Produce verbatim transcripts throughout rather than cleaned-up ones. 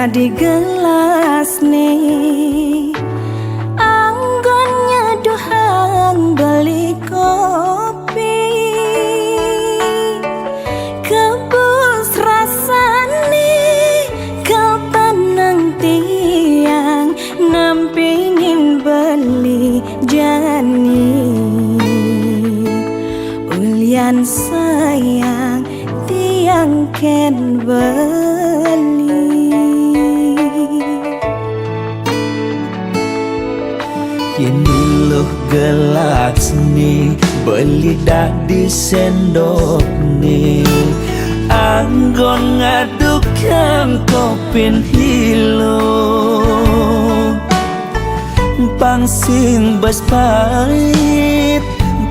Di gelas ni anggon nyeduhang beli kopi. Kebus rasani kapanang tiang nampingin beli jani. Ulian sayang tiang ken beli. Yen iluh gelas ni beli dah di sendok ni, anggon ngadukang kopin hiluh. Pang sing bas pait,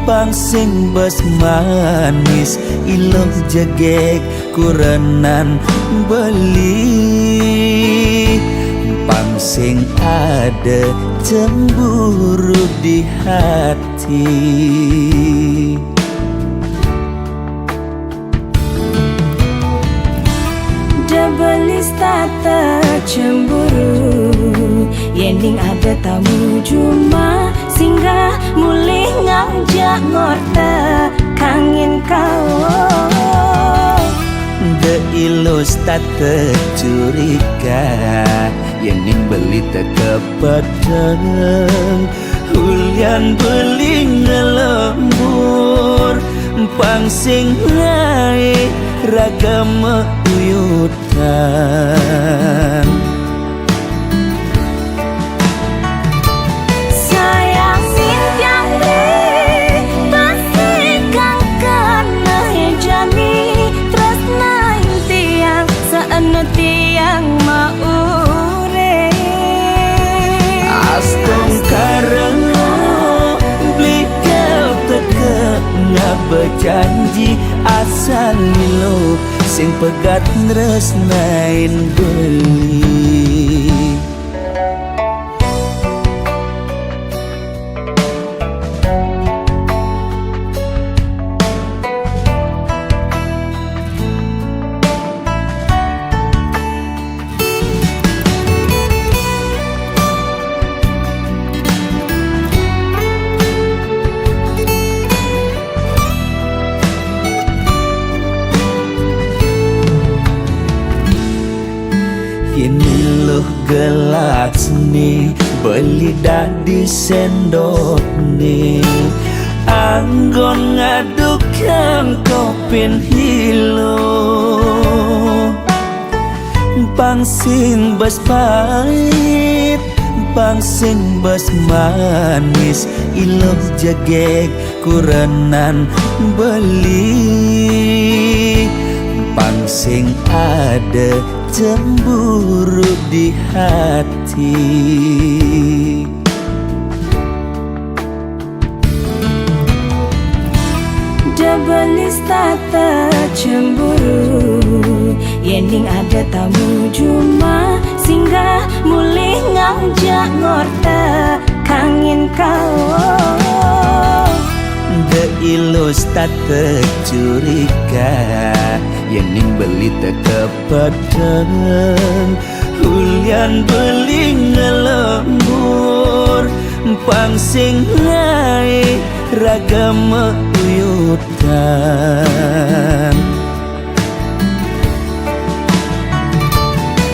pang sing bas manis, iluh jegeg kurenan beli. Pang sing ada cemburu di hati. Debelis tata cemburu, yening ada tamu jumah singgah mulih ngajak ngorta kangin kau. De ilus tata curiga, yening beli teka pedeng. Ulian beli ngelembur, pang sing ngai raga meuyutan. Sayang sintiang deh, pasti kang keneh jani, tresnain tiang, saeno tiang maurip. Astungkara beli kau teka ngaba janji asal lilo sing pegat nresnain beli. Yen iluh gelas ni beli dah di sendok ni, anggon ngadukang kopin hiluh. Pang sing bas pait, pang sing bas manis, iluh jegeg kurenan beli. Pang sing ada cemburu di hati. Debelis tata cemburu, yening ada tamu jumah singgah mulih ngajak ngorta kangin kau. De ilus tata curiga, yening beli teka pedeng. Ulian beli ngelembur, pang sing ngai raga meuyutan.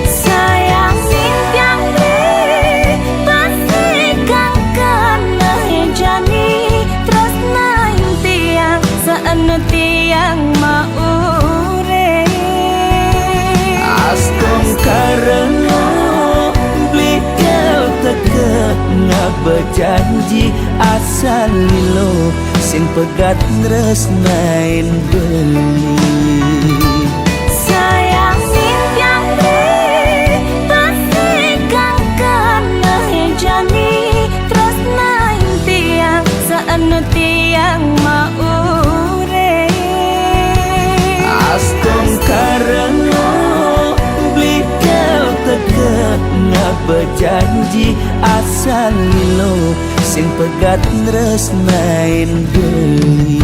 Sayang sintiang deh, pasti kang keneh jani, tresnain tiang, saeno tiang maurip. Astungkara beli kau teka ngaba janji asal lilo sing pegat nresnain beli. Sayang sintiang deh, pasti kang keneh jani, tresnain tiang, saeno tiang maurip. Astungkara beli kau teka ngaba janji asal lilo sing pegat nresnain beli.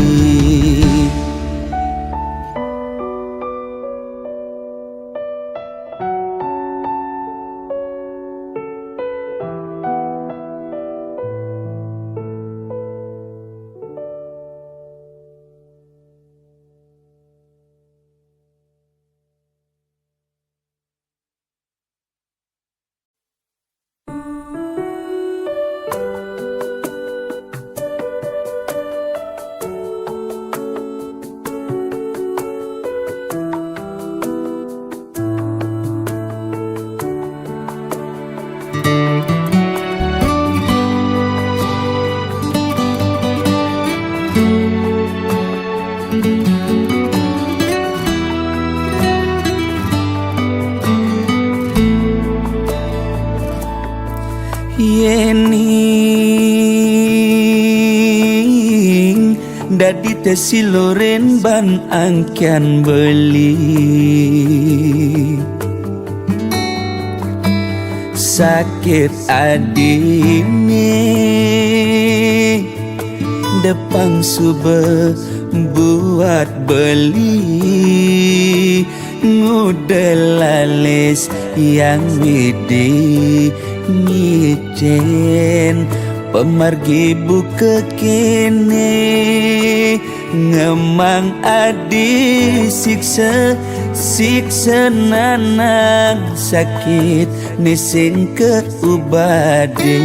Adi teh silurin ban angkian beli. Sakit adi ni depang suba buat beli. Nguda lalis Yang Widi ngicen pamargi buka kini. Ngemang adi siksa, siksa nanang sakit ni sing kaubadin.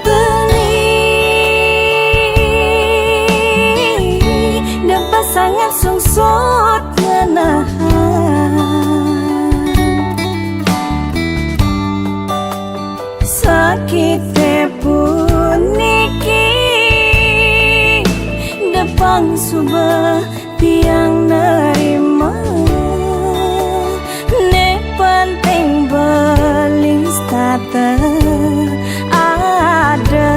Beli, da pasangan sungsut ngenahan sakite puniki, depang suba tiang nerima. Ne penting beli setata ada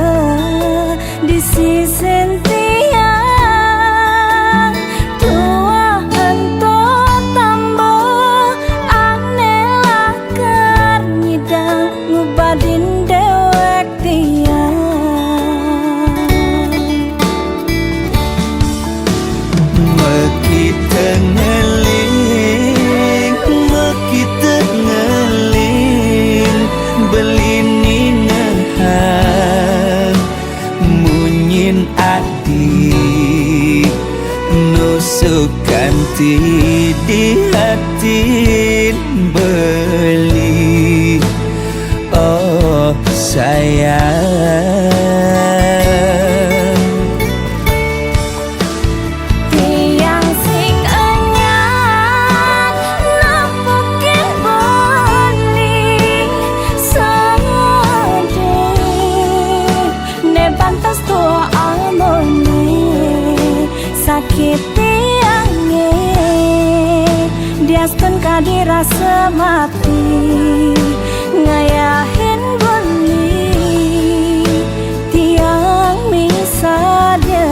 di sisin tiang. Tuah ento tamba ane lakar nyidang ngubadin dewek tiang. Makita ngeling, makita ngeling, beli ningahan munyin adi nusukan ti di atin beli. Oh sayang, tiang sing anyar napukin beli sedih. Ne pantas tua amone sakit tiange, diastun kadi rasa mati ngayahin beli tiang misada.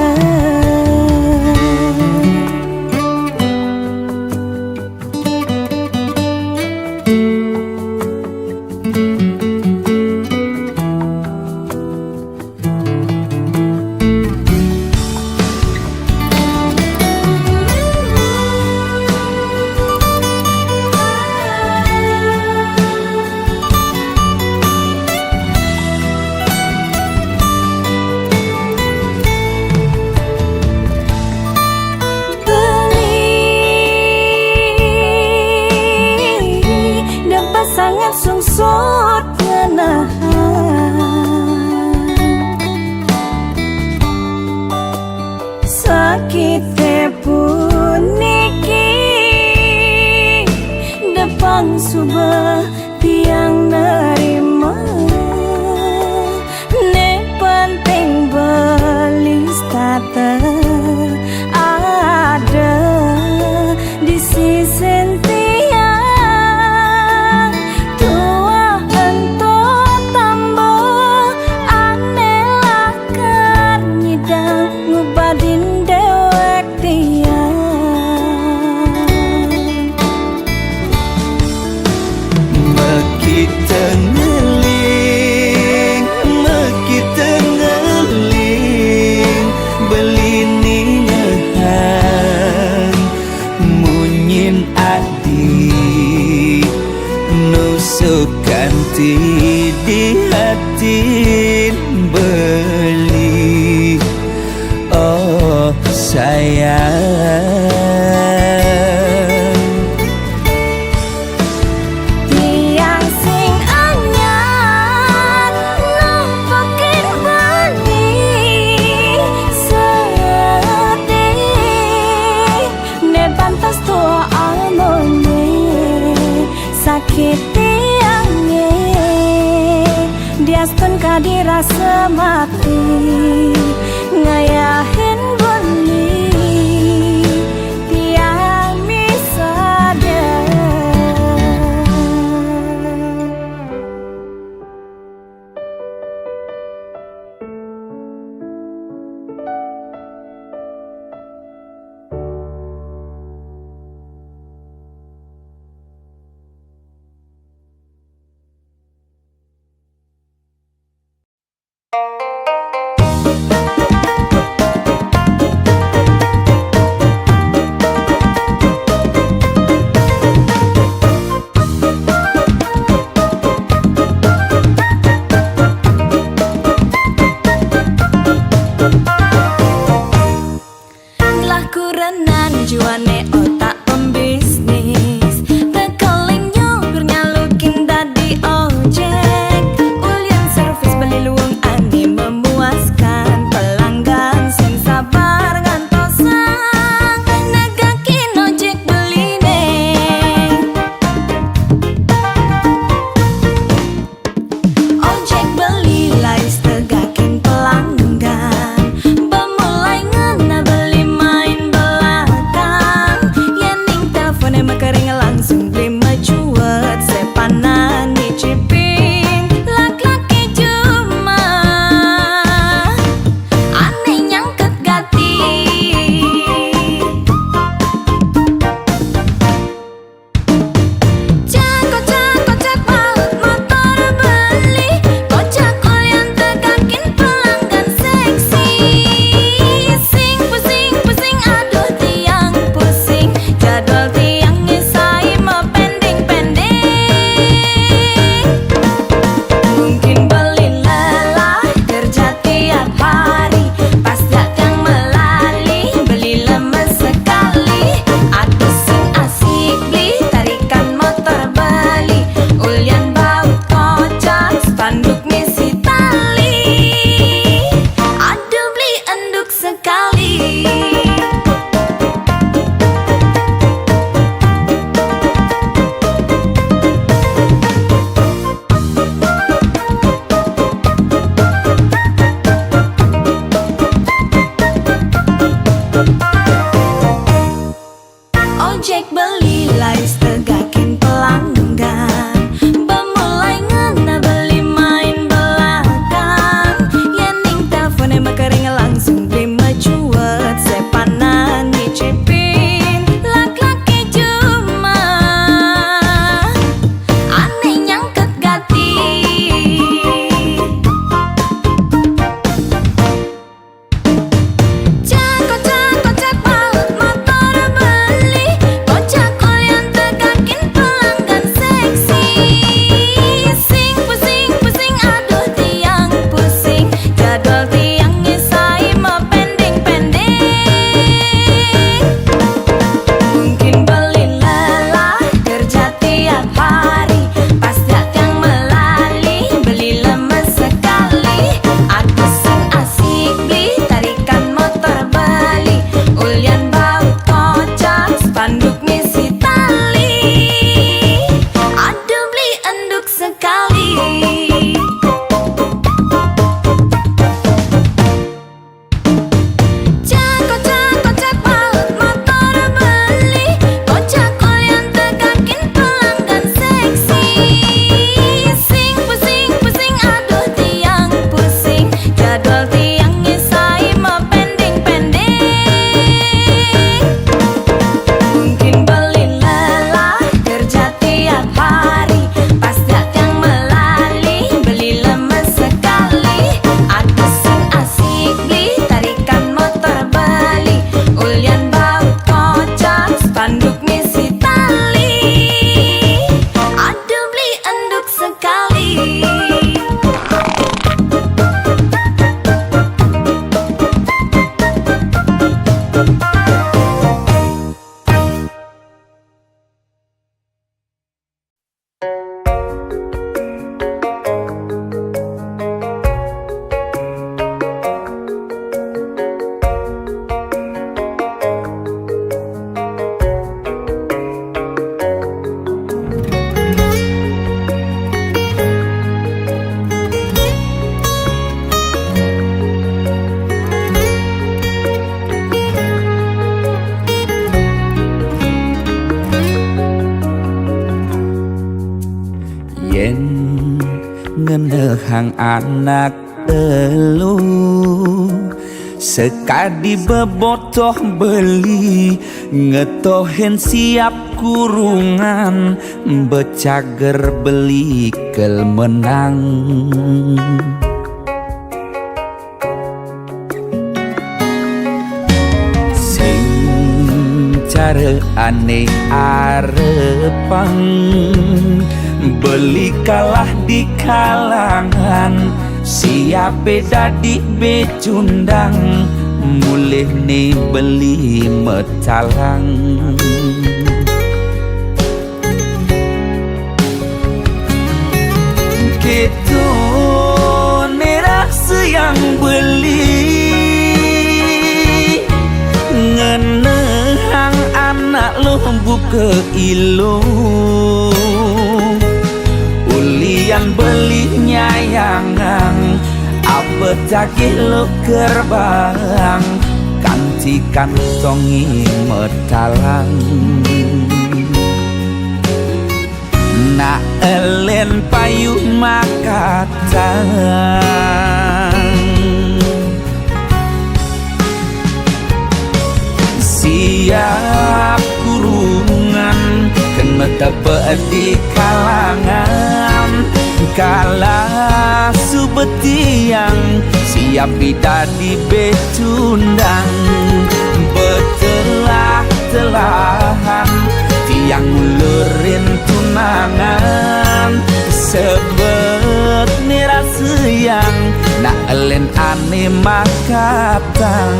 Beli, da pasangan sungsut ngenahan sakite puniki, depang suba tiang nerima. Ne penting beli setata ada di sisin tiang. Tuah ento tamba ane lakar nyidang ngubadin dewek tiang. Makita ngeling, makita ngeling, beli ningahan munyin adi nusukan ti di atin beli. Oh sayang, tiang sing anyar napukin beli sedih. Ne pantas tua amone sakit tiange, diastun kadi rasa mati ngayahin beli tiang misada. Nang anak telu, sekadi bebotoh beli, ngetohin siap kurungan, becager beli kel menang. Sing care ane arepang, beli kalah di kalangan, siape dadi becundang, mulihne beli metalang. Ketone rasa yang beli, ngenehang anak lo buka ilo. Ulian beli nyayangang, apa tagih lo kerbang, kanti kantongi metalang. Nak elen payu makatang, siap kurungan, kena tebak di kalangan, kalah subetiang, siap dadi becundang, betelah-telahan, tiang ngulurin tunangan, sebetne rasa yang, nak elen ane makatang.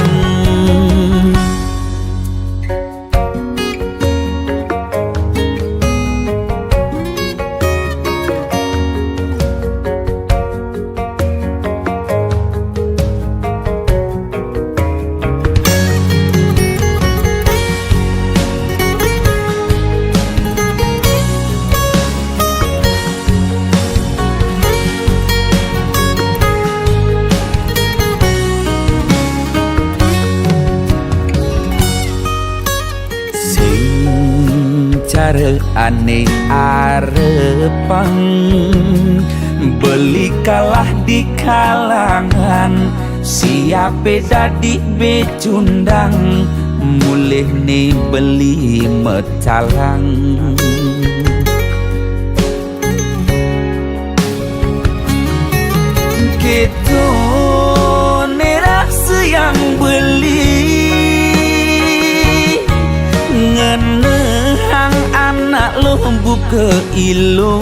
Sing care ane arepang, beli kalah di kalangan, siape dadi becundang, mulihne beli metalang. Ketone rasa yang beli, ngenehang anak lo buka ilo.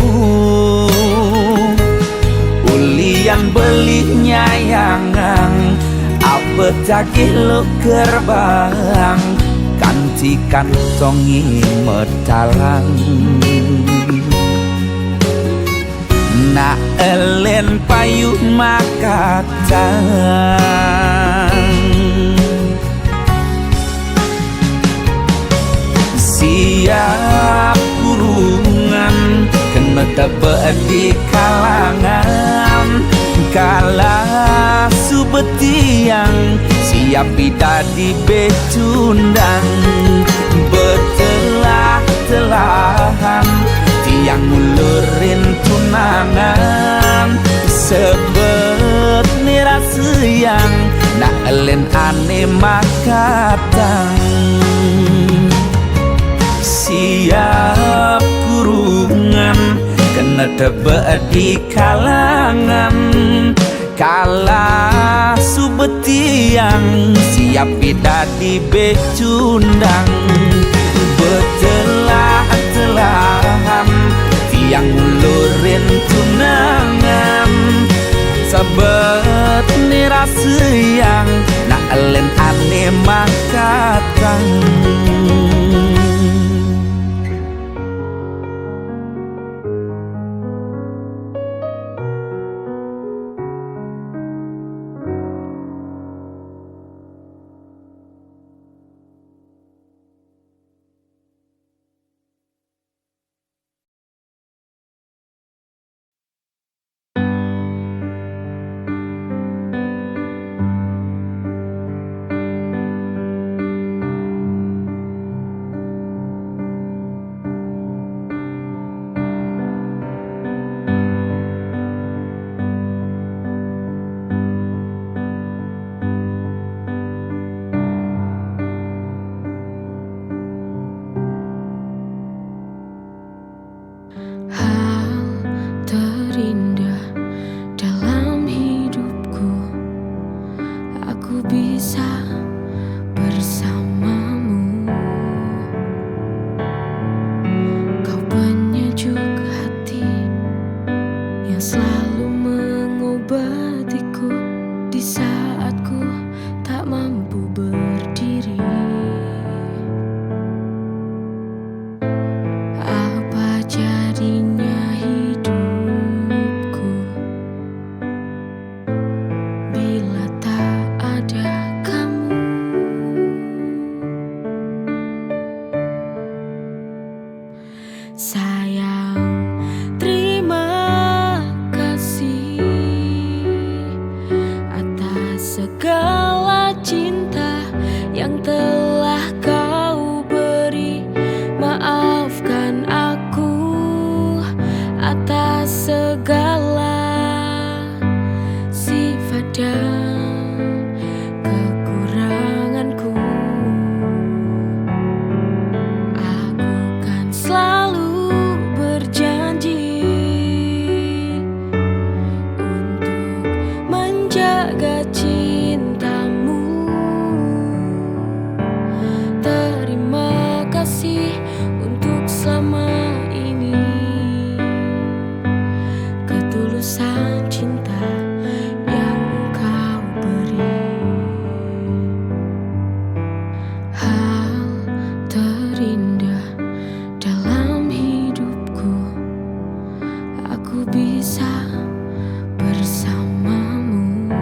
Ulian beli nyayangang, apa tagih lo kerbang, kanti kantongi metalang. Nak elen payu makatang, siap kurungan, kena tebak di kalangan, kalah subetiang, siap dadi becundang, betelah-telahan, tiang ngulurin tunangan, sebetne rasa yang, nak elen ane makatang. Siap kurungan, kena tebak di kalangan, kalah subetiang, siap dadi becundang, betelah-telahan, tiang ngulurin tunangan, sebetne rasa yang, nak elen ane makatang. dan kekuranganku. Aku kan selalu berjanji untuk menjaga cintamu. Terima kasih untuk selama ini, ketulusan cinta yang kau beri. Hal terindah dalam hidupku, aku bisa bersamamu.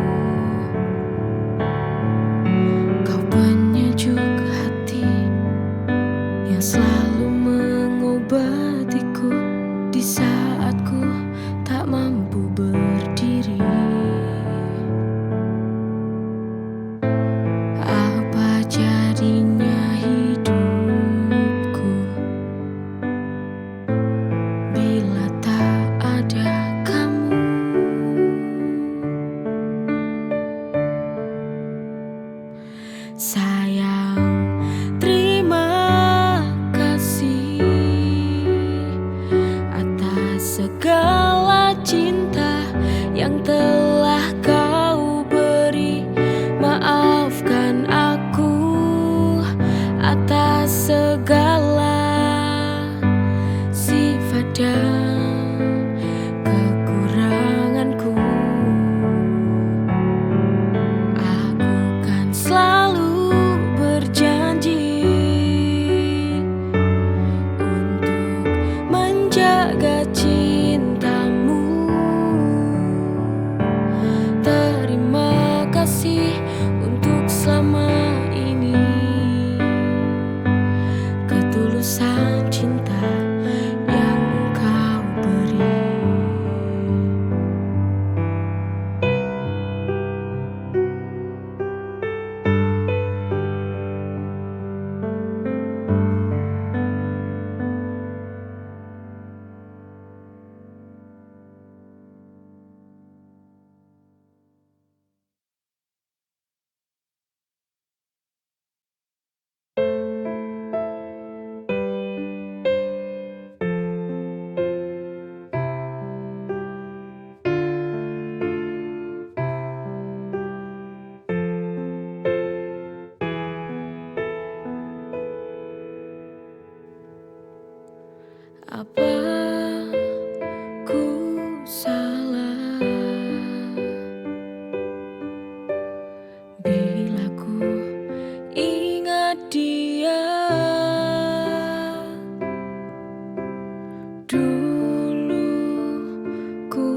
Kau penyejuk hati yang selalu mengobatiku di saat ku tak mampu berdiri. Apa jadinya hidupku bila tak ada kamu? Sayang, terima kasih atas segala cinta yang telah kau beri. Maafkan aku atas segala sifat dan kekuranganku. Aku kan selalu berjanji untuk menjaga cintamu. Terima kasih untuk selama ini, ketulusan cinta yang kau beri. Apa ku salah bila ku ingat dia? Dulu ku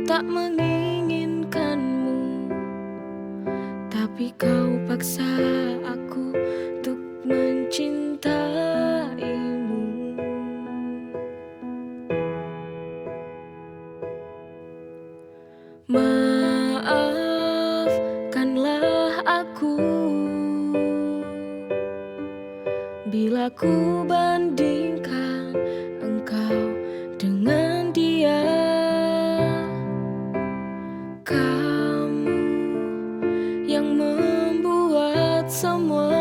tak menginginkanmu, tapi kau paksa aku untuk mencintaimu. Maafkanlah aku bila ku bandingkan engkau dengan dia. Kamu yang membuat semua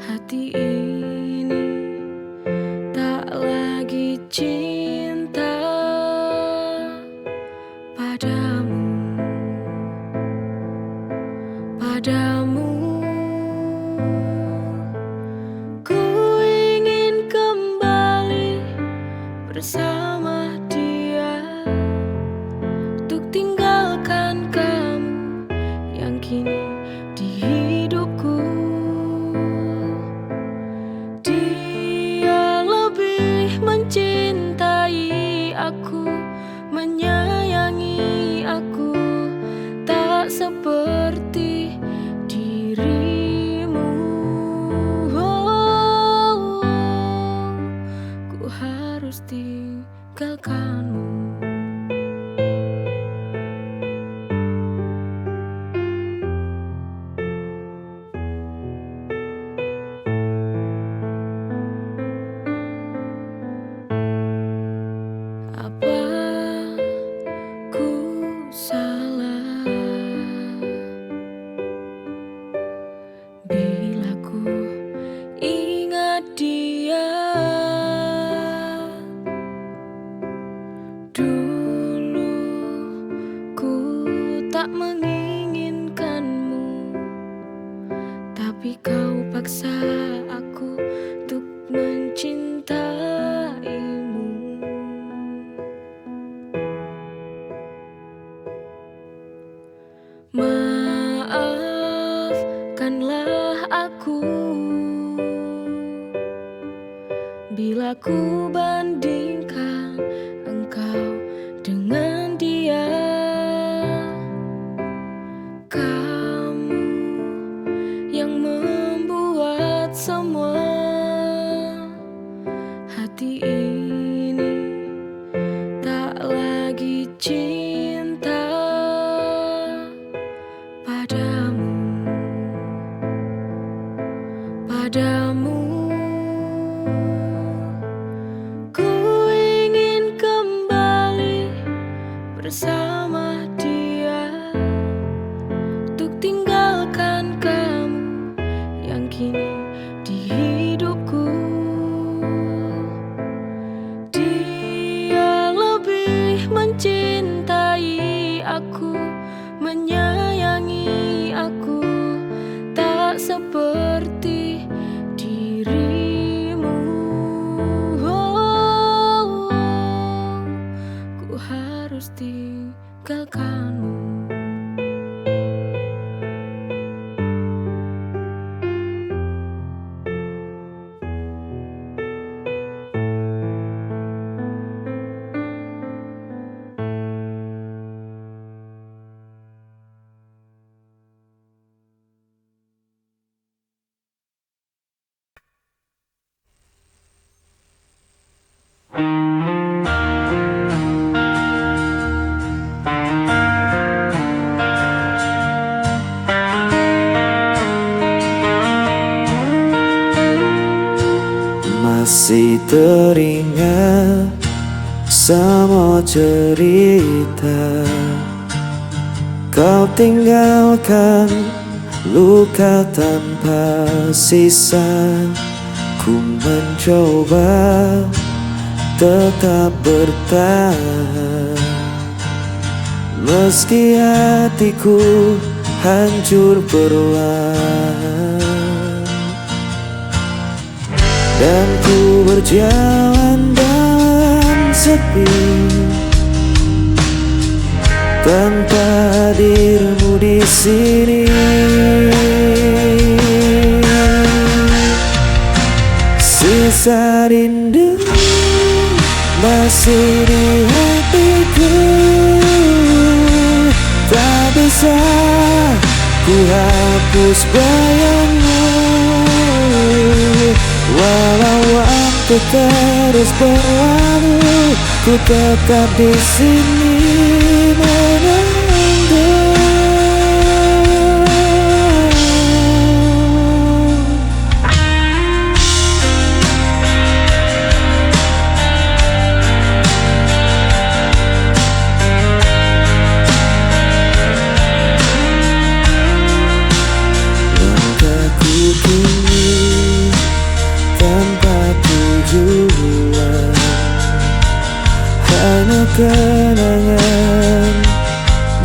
hati ini tak lagi cinta padamu, padamu. Ku ingin kembali bersama dia untuk tinggalkan kamu yang kini di hidupku. Dia lebih mencintai aku, menyayangi aku, tak seperti di menginginkanmu, tapi kau paksa aku untuk mencintaimu. Maafkanlah aku bila ku bandingkan engkau dengan dia. Kamu yang membuat semua hati ini tak lagi cinta padamu, padamu. Ku ingin kembali bersama dia untuk tinggalkan kamu yang kini di hidupku. Dia lebih mencintai aku, menyayangi aku, tak seperti dirimu. Oh, ku harus tinggalkanmu. Masih teringat semua cerita. Kau tinggalkan luka tanpa sisa. Ku mencoba tetap bertahan, meski hatiku hancur perlahan. Dan ku berjalan dalam sepi tanpa hadirmu di sini. Sisa rindu masih di hatiku, tak bisa ku hapus bayangmu. Walau waktu terus berlalu, ku tetap di sini menunggu. Langkahku kini tanpa tujuan, hanya kenangan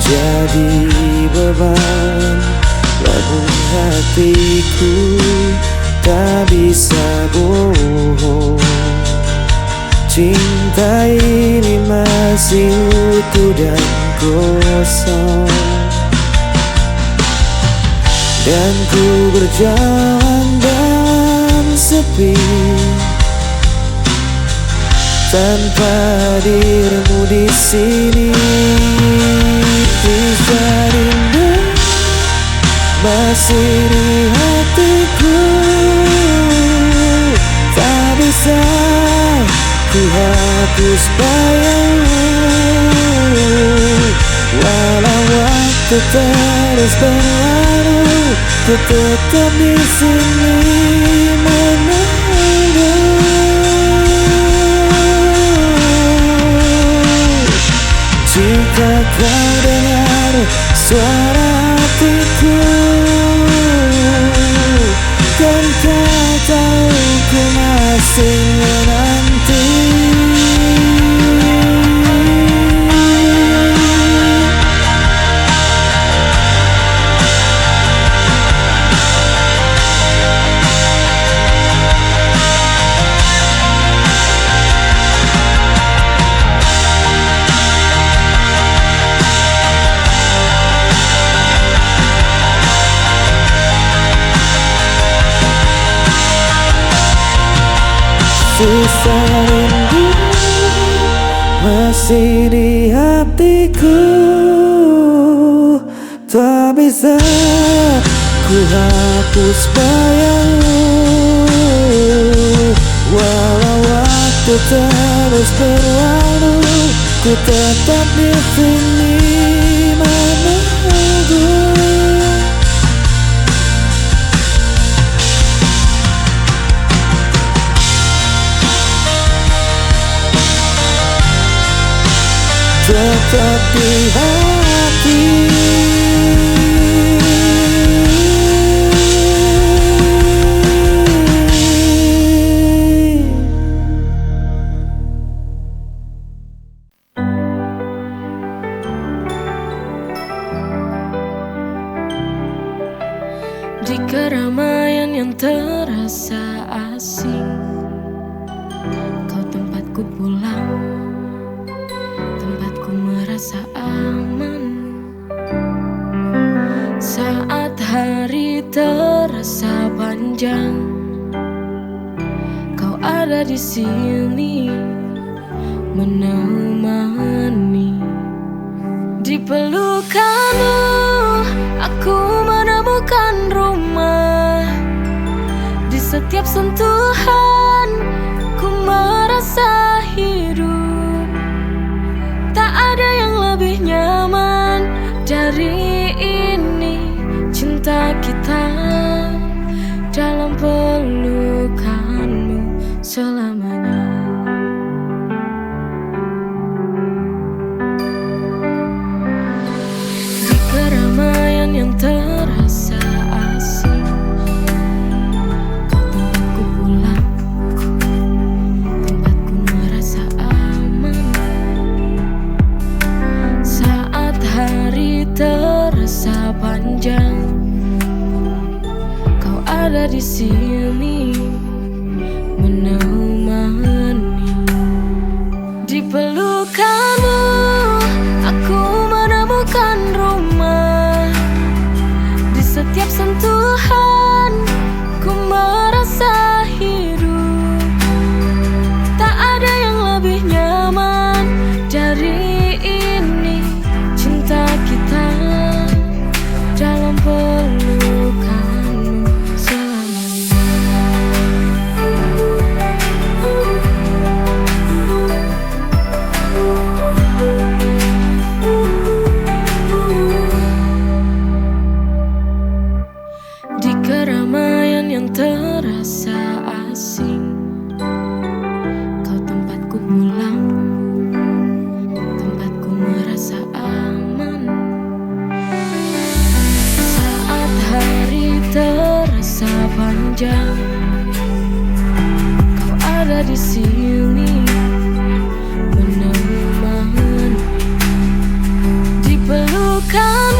jadi beban. Namun hatiku tak bisa bohong, cinta ini masih utuh dan kosong. Dan ku berjalan dalam sepi tanpa hadirmu di sini. Sisa rindu masih di hatiku, tak bisa ku hapus bayangmu. Walau waktu terus berlalu, ku tetap di sini menunggu. Jika kau dengar suara hatiku, dan kau tahu ku masih menanti. Rindu masih di hatiku, tak bisa ku hapus bayangmu. Walau waktu terus berlalu, ku tetap di sini menunggu. Tetap di hati. Di keramaian yang terasa asing, kau tempatku pulang, tempatku merasa aman. Saat hari terasa panjang, kau ada di sini menemani. Di pelukanmu, aku menemukan rumah. Di setiap sentuhan, ku merasa hidup. Tak ada yang lebih nyaman dari ini. Cinta kita dalam pelukanmu selamanya. Di keramaian yang terasa asing, kau tempatku pulang, tempatku merasa aman. Saat hari terasa panjang, kau ada di sini menemani. Di pelukanmu, aku menemukan rumah. Di setiap sentuhan, ku merasa hidup. Tak ada yang lebih nyaman dari ini. Cinta kita dalam pelukanmu selamanya. Di keramaian yang terasa asing, kau tempatku pulang, tempatku merasa aman. Saat hari terasa panjang, kau ada di sini menemani. Di pelukan